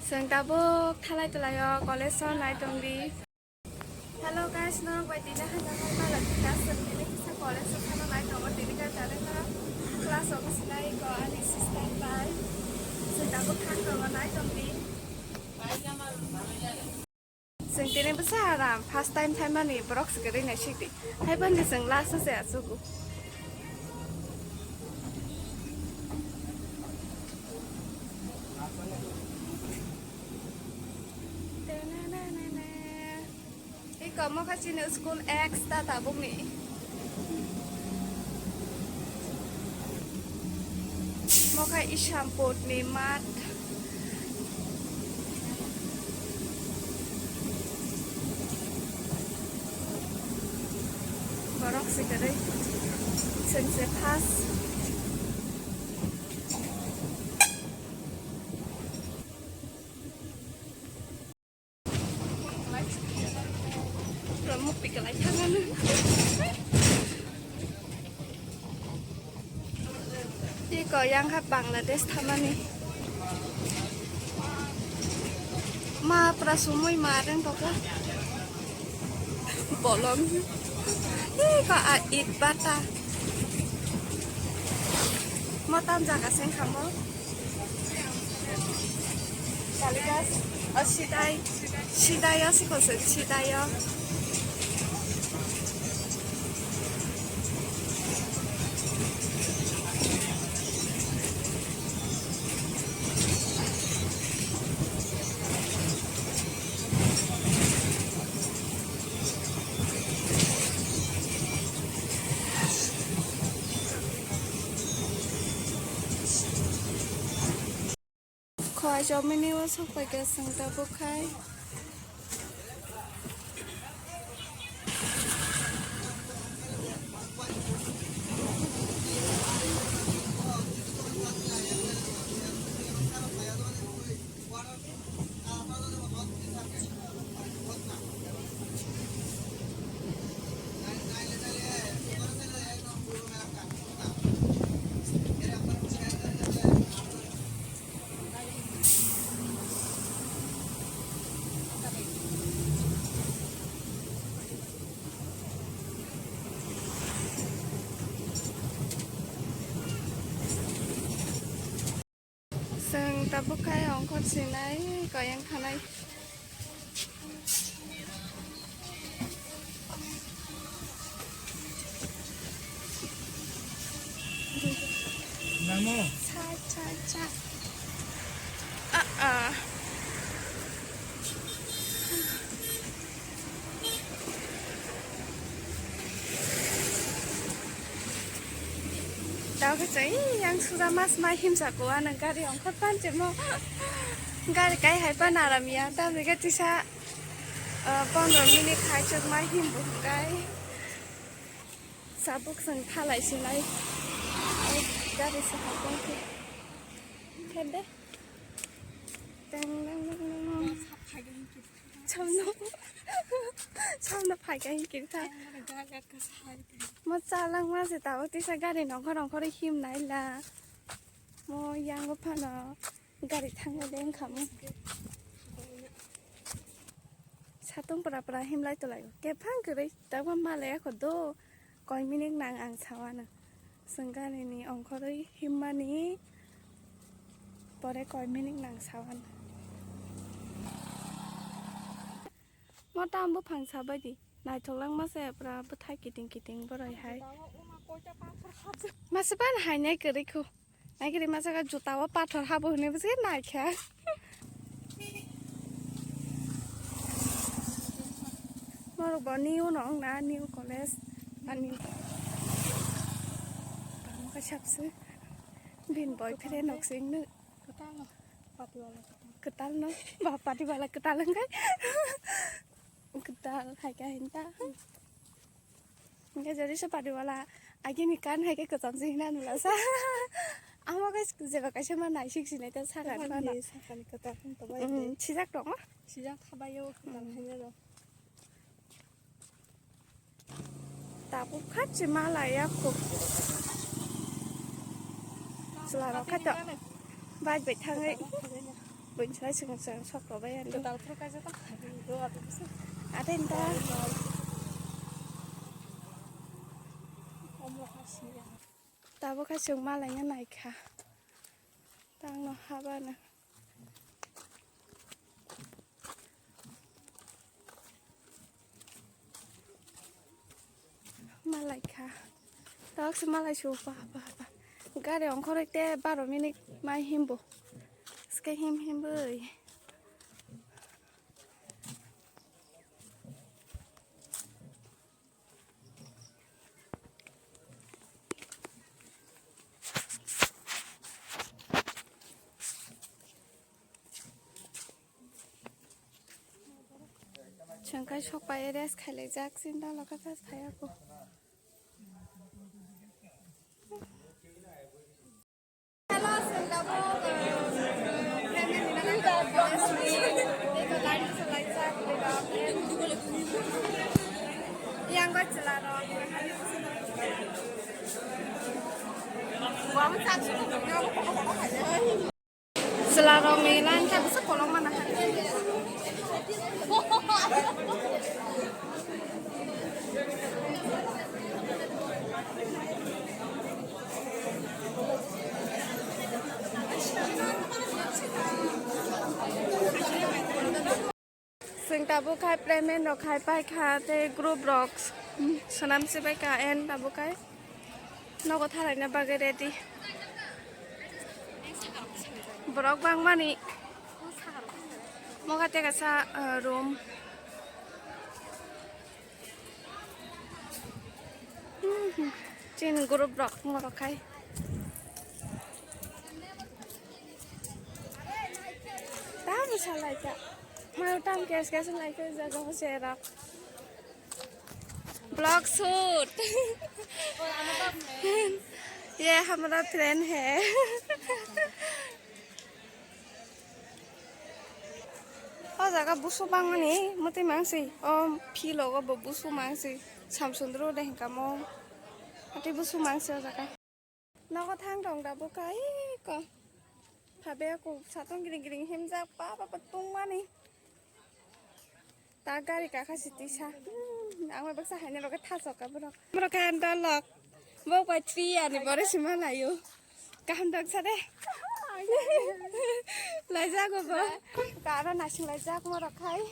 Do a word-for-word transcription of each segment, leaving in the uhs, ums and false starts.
Chwng tabuk thalai tulaio college o nai tongdi. Hello guys, norok bai tini hai nang hai pala tini aswk tini kisa college o thangna nai tongo tini ka tare ka class o sinai ko ani sister bai. Chwng tabuk thang tongo nai tongdi. Chwng tini bwsa aram first time thaimani borok se kwrwi naisik di. Haibani chwng last o se achugo. Iko mokha chini school X ta tabukni. Mokha Ishampur ni mat. Borok se kwrwi. Chwng se first. Mukti kwlai thangmani. Tiko yang kha Bangladesh thamani. Ma pra sumui ma reng toko. Bolong. Tiko a it bata. Mo tam jaga seng khamo. Kaligas, o sidai, sidai o sikon se sidai o. Khowai chomini o sok pai khe chwng tabuk khai. Chwng tabuk khai ongkhor sinai koyang thanai. Namo. Cha, cha, cha. Ah, ah. Tao khe chai yang suja mas mai himsa ko ano gari ongkhor pan chemo. Gari kai hai pan aram ya, ta bega tisa, ah, pondro minute khai chok mai him bo kai. Sabuk sang thalai sinai. Gari sa hai kon khe. Khe de. Teng, teng, teng, teng, teng. Samno, samno phai kha hinkhe kha. Mo chalangma se tao tisa gari nongkhor nongkhor him naila. Mo yango phano gari thangna de wngkha mo. Satung pura pura himlai tolai. Kephang kwrwi tabukma malaya kho do. Koi minute nang ang sawano. Chwng gari ni ongkhorwi himmani pore koi minute nang sawano. Mo tam buphang sabaidi naithok langma se pura bwthai kiting kiting boroi hai. Masa ban hainai kwrwi kho. Naikhe rima jaga juta o pathor habo hinwi bwswk naikha. Norok bo new no wngna, new college ani. Tamo khe sabse bin boy phire nok singno. Kwtal no, patiwala kwtal. Kwtal no, ba patiwala kwtal wngkha. Kwtal hai kha hinta. Hingke jodi se pariwala agini kan hai ke kwcham se hina nula sa. Amo ke jeba kaisa ma naisik sinai ta sakani phano. Sakani kwtal hwn to bai de. Mm, sijak tongo. Sijak khabayo kwtal hanya ro. Tabuk khat se ma laya kho. Chwla rok khato. Bai bai thangwi. Buini sai chwng chwng sok rw bai ani. Kwtal phuru kaijak tong. Ate nta. Omo ha siya. Tabuk kha chwng malaina naikha. Tangno habana. Malaikha. Tabuk se malai su ba ba ba. Gari ongkhorwi te baro minute mai himbo. Ske him him boi. Chwng kai sok pai rest khai lai jak, chinta loka ta phai ako. Yang bai chwla rok. Chwla rok ni line khe bwswk kolok mana hai. Chwng tabuk khai payment rok khai pai kha tei group rok, hmm, swnam se bai kha and tabuk khai nogo thalaina bagwi ready. Borok bangmani moga tei kaisa, ah, room. Hmm, hmm. Chini group rok morok khai. Tam salai ta. Mau tam kes kes lai ke jaga ho se rak. Vlog shoot. Ye hamara friend hai. O jaga busu bangmani muti mangsi. O philo go bo busu mangsi. Samsundro de hinkamo. Ati busu mangsi o jaga. Nogo thang tong da bo kai ko. Phabe ko satong gring gring himjak pa pa pa tungmani. Ta gari kakha si tisa. Hmm, ang bai baksa haino rogo thasok ka borok. Borok khe anda lok. Bo bai twi ani bore sima layo. Kaham dok sa de. Laijago bo. Kara nasing laijak morok khai.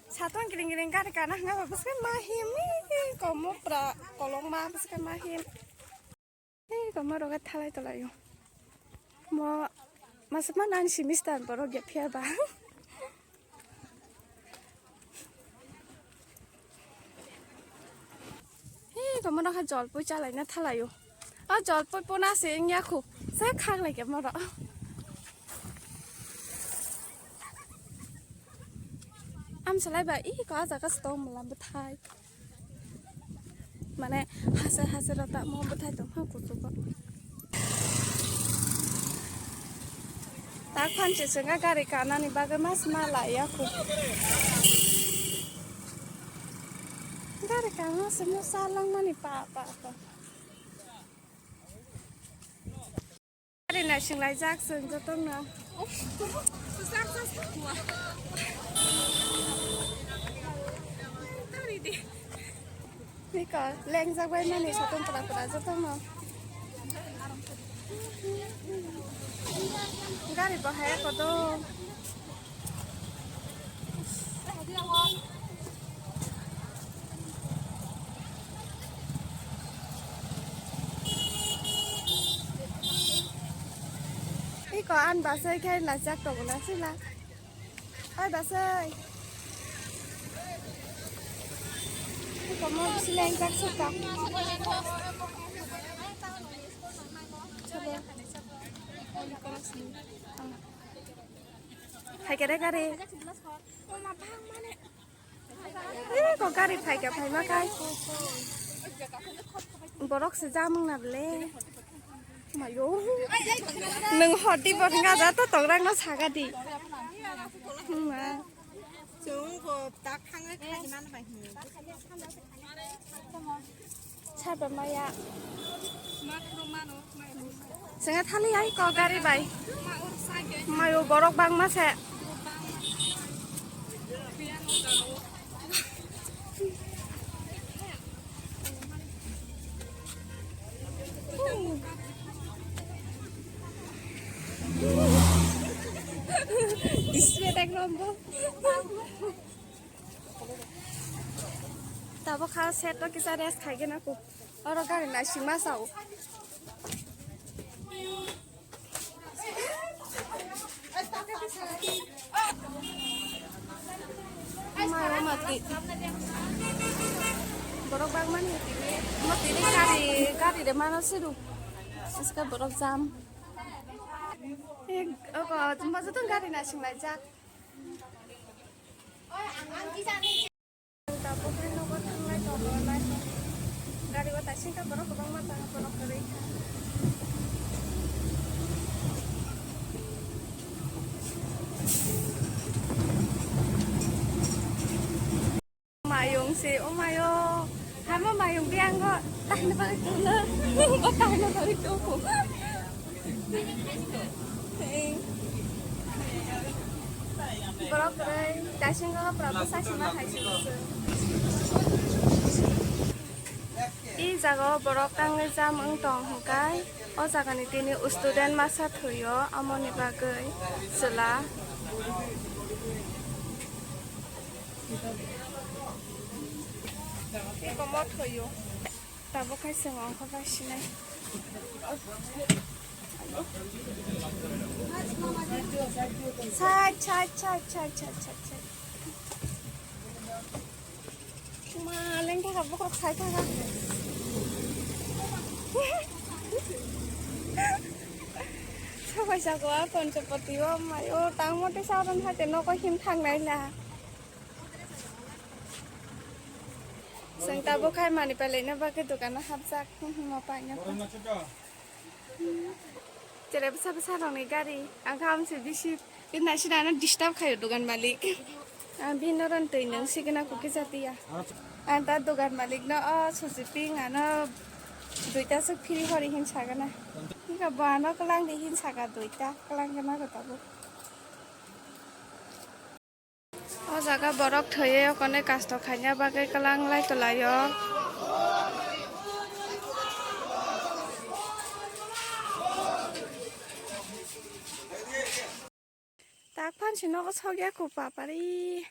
Satong gring gring gari kana hanga ba bwswk ma him. Komo pra kolong ma bwswk ma him. Ei, koma roga thalai tolai o. Mo, masa ma nani semester borok ya phiya ba. Ei, koma roga jol pui chalai na thalai o. O jol pui puna se wngya khu. Se khak lai ke moro. Am salai ba, i ko a jaga stone mala bwthai. Mane hase hase rota mo bwthai tong ha kuchugo. Ta khanche swnga gari kanani bagwi mas ma laiya khu. Gari kana se mo salangmani pa pa pa. Ari naising laijak chwng jotono. Niko lengjak bai mani satung pura pura jotono. Gari bahai kodo. Iko an basai khai lajak tongo na sila. Oi basai. Iko mo bisi lengjak suka. Sabo. Hai kere gari. Eh, kok gari phaikha, phaima kai. Borok se jamung na bele. Mayo. Nwng hor di bo hwnga ja to tograng no saga di. Ma. Chwng bo tak thangwi khai man bai hwnwi. Saba maya. Sengha thali hai ko gari bai. Mayo borok bangma se. Disrespect ek nombor. Tabuk kha seat o kisa rest khaigena kuk. Oro gari naisingma sao. Maro mati. Borok bangmani tini. Mo tini gari, gari de mano siru. Iska borok jam. Ek, oko, jumpa jotong gari naisinglaijak. Tabuk nogo thanglai tongo, lai tongo. Gari o taisingkha borok kwbangma tong, borok kwrwi kha. Mayung se, o mayo. Hama mayung biango. Tahna bagwi tongno. O tahna bagwi tongo. Borok kwrwi, taisingo borok bwsa sima hai se. I jaga o borok tangwi jam wng tong hwnkhe, o jaga ni tini student masa thwio, amoni bagwi chwla. Eko mo thwio. Tabuk hai chwng ongkha bai sinai. Side, side, side, side, side, side, side. Ma, lengkha kha bukrok sai kha kha. Sabai sago a Panchapati o mai o tangmo tei saron hai te nogo hin thang nai la. Chwng tabuk khai mani palaina bagwi dukano hapjak, hmm, hmm, mo paina. Tere bwsa bwsa rokni gari, ang kha amse bisi, naisina ano disturb khaio dukan malik. Ang bini noron twi nung sigina kukisa tiya. Ang ta dukan malik no o susi ping ano duita swk free hori hin sagana. Hika bo ano kwlang di hin saga duita, kwlang gana ko tabuk. O jaga borok thwiwi okonwi kasto khaina bagwi kwlang lai twlaio. Tak phan si nogo sogya ko papari.